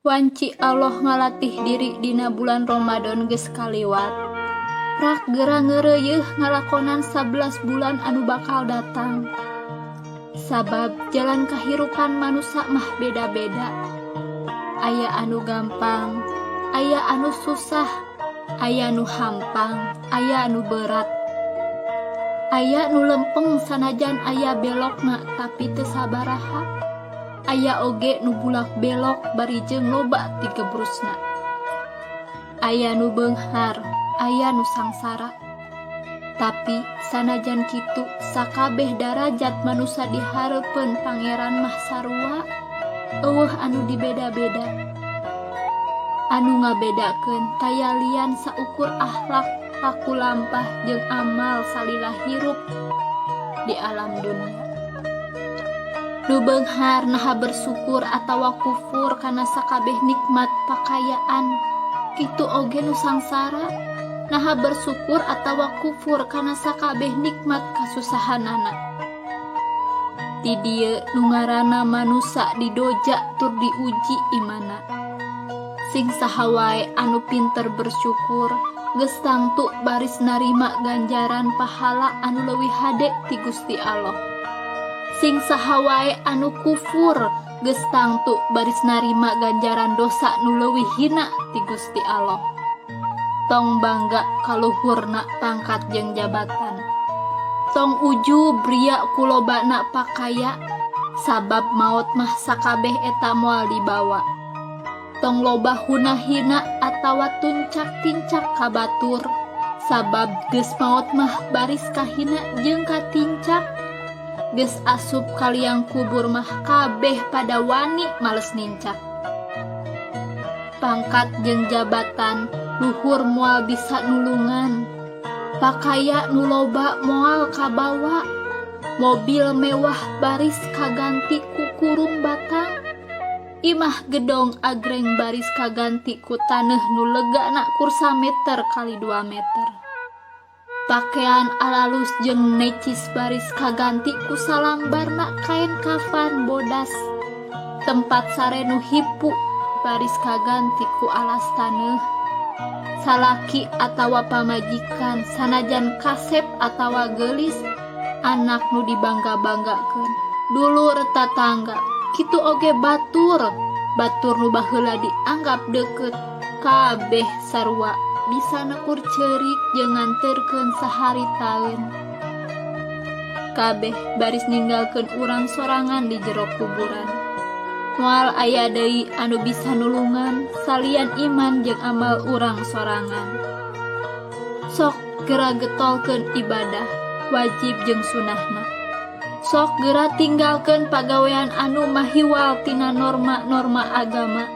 Wanci Allah ngalatih diri dina bulan Ramadan geus kaliwat. Prak geura ngeureuyeuh ngalakonan 11 bulan anu bakal datang. Sabab jalan kahirupan manusa mah beda-beda. Aya anu gampang, aya anu susah, aya nu hampang, aya nu berat. Aya nu lempeng sanajan aya belokna tapi teu sabaraha. Aya oge nu bulak belok bari jeung loba tigebrusna. Aya nu beunghar, aya nu sangsara. Tapi sanajan kitu, sakabeh darajat manusa di hareupeun Pangeran mah sarua, euweuh anu dibeda-beda. Anu ngabedakeun taya lian saukur akhlak, laku lampah jeung amal salila hirup di alam dunia. Nu beunghar naha bersyukur atawa kufur kana sakabeh nikmat pakayaan, kitu oge nu sangsara naha bersyukur atawa kufur kana sakabeh nikmat kasusahanana. Di dieu nu ngaranna manusa didoja tur diuji imanna. Sing saha wae anu pinter bersyukur geus tangtu baris narima ganjaran pahala anu leuwih hade ti Gusti Allah. Sing saha wae anu kufur geus tangtu baris narima ganjaran dosa nu leuwih hina ti Gusti Allah. Tong bangga kaluhurna pangkat jeung jabatan. Tong ujub ria ku lobana pakaya, sabab maot mah sakabeh eta moal dibawa. Tong loba huna-hina atawa tuncak-tincak ka batur, sabab geus maot mah baris kahina jeung katincak. Geus asup ka liang kubur mah kabeh pada wani males nincak. Pangkat jeung jabatan luhur moal bisa nulungan. Pakaya nu loba moal kabawa. Mobil mewah baris kaganti ku kurung batang. Imah gedong agreng baris kaganti ku taneuh nu legana kur sameter kali 2 meter. Pakean alalus jeung necis baris kaganti ku salambarna kain kafan bodas. Tempat sare nu hipu baris kaganti ku alas taneuh. Salaki atawa pamajikan sanajan kasep atawa geulis, anak nu dibangga-banggakeun, dulur tatangga, kitu oge batur, batur nu baheula dianggap deukeut, kabeh sarua bisa neukur ceurik jeung nganterkeun saharitaeun. Kabeh baris ninggalkeun urang sorangan di jero kuburan. Moal aya deui anu bisa nulungan salian iman jeung amal urang sorangan. Sok geura getolkeun ibadah wajib jeung sunahna. Sok geura tinggalkeun pagawean anu mahiwal tina norma-norma agama.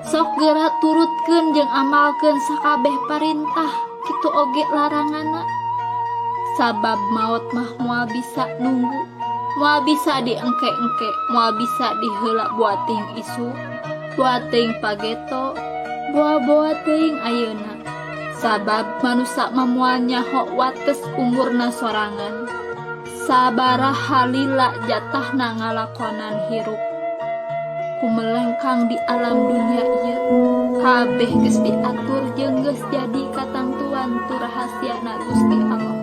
Sok geura turutkeun jeung amalkeun sakabeh parintah, kitu oge laranganna. Sabab maot mah moal bisa nunggu, moal bisa diengke-engke, moal bisa diheula boa teuing isuk, boa teuing pageto, boa-boa teuing ayeuna. Sabab manusa mah moal nyaho wates umurna sorangan. Sabaraha lila jatahna ngalakonan hirup. Kumelengkang di alam dunia ieu, kabeh geus diatur jeung geus jadi katangtuan tur rahasiana Gusti Allah.